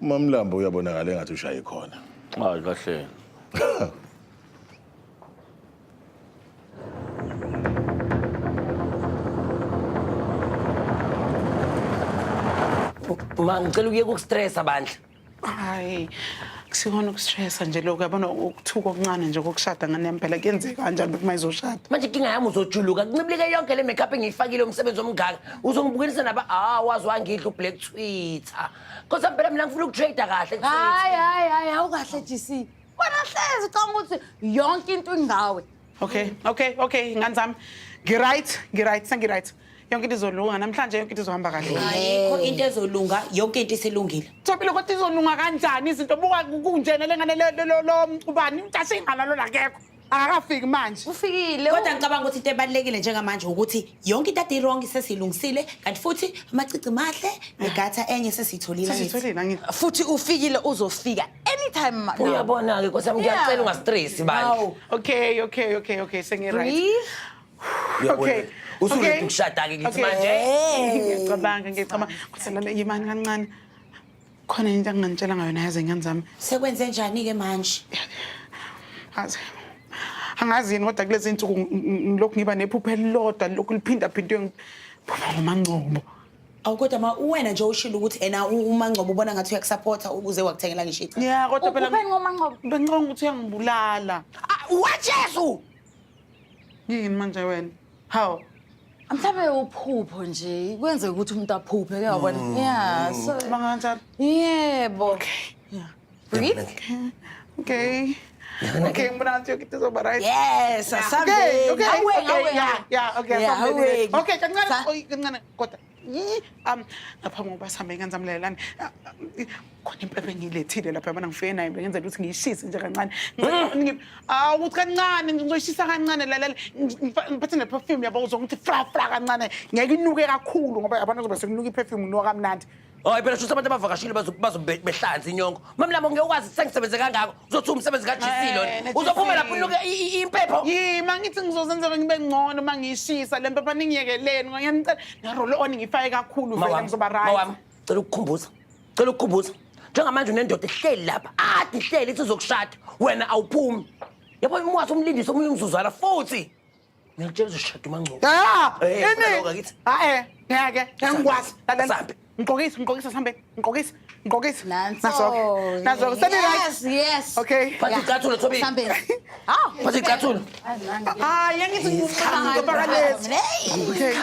Umamlambo uyabonakala engathi ushaye khona. Hayi kahle. Ma ngicela ukuyeka ukustressa bandla. Hayi, kusikona ukustressa nje lokhu yabona ukuthuka okuncane nje kokushada ngane kuyenzeka kanjani ukuthi mayizoshada. Manje inkinga yami uzojuluka kuncibilike yonke le makeup engiyifakile umsebenzi omngaka. Uzongibukisa naba ah wazi wangidla ublack Twitter. Kodwa phela mina ngifuna ukutrade kahle ku Twitter. Hayi hayi hayi awukahle GC. Wena hlezi ucabanga ukuthi yonke into ingawe. Okay, okay, okay, ngane zami. Ngi-right, ngi-right, sengi-right. Yonke into izolunga namhlanje yonke into izohamba kahle. Ayikho into ezolunga, yonke into isilungile. Thobile kodwa izolunga kanjani izinto buka kunjena lengane lo ubani umtashe ingane lona akekho. Akakafiki manje. Ufikile. Kodwa ngicabanga ukuthi into ebalulekile njengamanje ukuthi yonke into ade i-wrong sesiyilungisile kanti futhi amacici mahle negatha enye sesiyitholile. Sesitholile angithi. Futhi ufikile uzofika anytime now. Uyabona-ke Nkosi yami ngiyacela ungastresi bandla. Okay, okay, okay, okay, sengi-right. Breathe. Uyabona? Okay. Usuready Okay. ukushada-ke ngithi Okay. manje. Ngiyacabanga, ngiyacabanga. Kuselale yimani kancane. Khona into enginganitshela ngayo nayazi ngane zami. Sekwenze njani-ke manje? Azi. Angazi yini kodwa kulezi insuku ngilokhu ngiba nephupho elilodwa lokhu liphinda phindwe ngiphupha ngoMangcobo. Awu kodwa ma uwena nje ushilo ukuthi ena uMangcobo ubona ngathi uyakusapotha ukuze wakuthengela ngisho icha. Yeah, kodwa phela Uphupheni ngoMangcobo? Bengicabanga ukuthi uyangibulala. Ah, waJesu! Yini manje wena? Hawu. Mhlawumbe uphupho nje kwenzeka ukuthi umuntu aphuphe ke wabona. Yeah, so Cabanga kanjalo. yebo. Okay. Yeah. Breathe. Okay. Okay, ngibona ngathi yonke into izoba right. Yes, Okay, asambeni. okay, Aweki, okay, aweki. yeah, yeah, okay, Yeah, asambeni. aweki. Okay, kancane, Sa- oy, kancane, kodwa yi, ngaphambi kokuba sihambe ingane zami lalelani. Ah, ah, khona impepho engiyilethile lapha yabona ngifike nayo bengenzela ukuthi ngiyishise nje kancane. Awu ukuthi kancane ngizoyishisa kancane lalela ngiphathe ne-perfume yabo uzongithi fra fra kancane ngeke inuke kakhulu ngoba yabona kuzobe sekunuka i-perfume unuka kamnandi. Hayi phela shuthi abantu abavakashile bazobe behlanza inyongo. Mamlambo ngeke ukwazi sengisebenze kangako. Uzothi umsebenzi kaJC lona. Eh, Uzophuma lapho unuke impepho. Yima ngithi ngizozenzela ngibe ngcono uma ngiyishisa le mpepha ningiyekeleni ngiyanicela ne-roll on ngiyifake kakhulu vele ngizoba right. Mawami, cela ukukhumbuza. Cela ukukhumbuza. Njengamanje unendoda ehleli lapha. Ade ihleli ithi izokushada. Wena awuphumi. Yabo umwazi umlindisi omunye umzuzwana futhi. Ngiyakutshela uzoshada uMangcobo. Ah, Eh, ini. funa lokho akithi. Ah eh, ngeke, ngeke ngikwazi. Lalela. Sambe. Ngigqokise, ngigqokise sambe. Ngigqokise, ngigqokise. Nanso. Nazo. Nazo. Seni right. Yes, yes. Okay. Phatha icathulo Thobile. Sambeni. Hawu. Phatha icathulo. Hayi, angithi ngibona ngibona lezi. Hey. Okay.